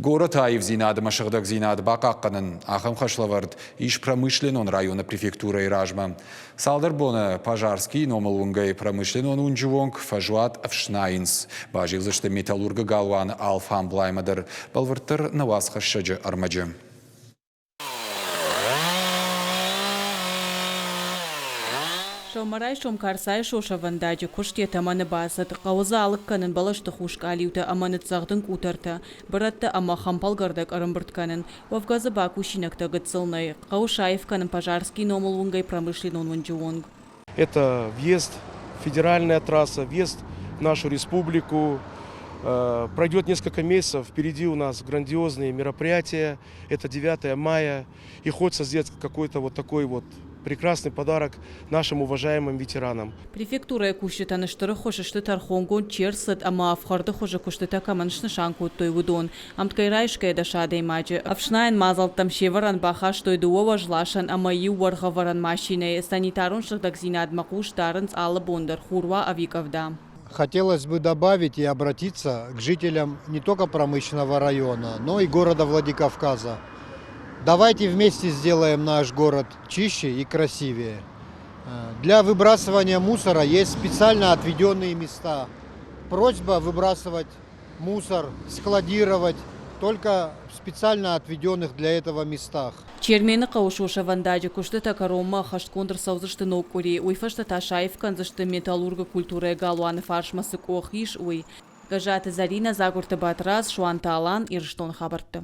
Горӕты аивдзинад ӕмӕ сыгъдӕгдзинад бахъахъхъӕнын ахӕм хӕслӕвӕрд ис промышленнон районы префектурӕйы размӕ. Цалдӕр боны Пожарскийы номыл уынгӕй промышленнон уынджы онг фӕзуат ӕфснайынц. Базилдзысты Металлургы галуаны алфамблаймӕ дӕр, бӕлвырддӕр нӕ уацхӕссӕджы ӕрмӕджы. Сӕумӕрайсом Карцайы сосӕвӕндаджы куыст йӕ тӕмӕны бацыд. Хъӕуы дзы алыг кӕнын бӕлӕсты хус къалиутӕ ӕмӕ ныццӕгъдын къутӕртӕ, бырӕттӕ ӕмӕ хӕмпӕлгӕрдӕг ӕрӕмбырд кӕнын. Уӕвгӕ дзы бакусинӕгтӕ гыццыл нӕй. Хъӕуы саив кӕнын Пожарскийы номыл уынгӕй промышленнон уынджы онг. Это въезд, федеральная трасса, въезд в нашу республику. Пройдет несколько месяцев, впереди у нас грандиозные мероприятия. Это 9 мая. И хочется сделать какой-то вот такой вот прекрасный подарок нашим уважаемым ветеранам. Префектурӕйы кусджытӕн стыр ӕххуыс сты тӕрхонгонд чи ӕрцыд ӕмӕ ӕфхӕрды хуызы куыстытӕ кӕмӕн снысан кодтой, уыдон. Ӕмткӕй райсгӕйӕ дӕс адӕймаджы. Ӕфснайӕн мадзӕлттӕм се вӕрӕн бахастой дыууӕ уӕзласӕн ӕмӕ иу уӕргъӕвӕрӕн машинӕйы. Санитарон сыгъдӕгдзинадмӕ хъус дарынц алы бон дӕр, хур уа ӕви къӕвда. Хотелось бы добавить и обратиться к жителям не только промышленного района, но и города Владикавказа. Давайте вместе сделаем наш город чище и красивее. Для выбрасывания мусора есть специально отведенные места. Просьба выбрасывать мусор, складировать только в специально отведенных для этого местах. Чермены хъӕуы сосӕвӕндаджы куыстытӕ кӕронмӕ ӕххӕстгонд ӕрцӕудзысты ног къуыри. Уый фӕстӕ та саив кӕндзысты Металлургы культурӕйы галуаны фарсмӕ цы къох ис, уый. Гӕззаты Зӕринӕ, Дзагуырты Батрадз, Суанты Алан, Ирыстоны хабӕртты.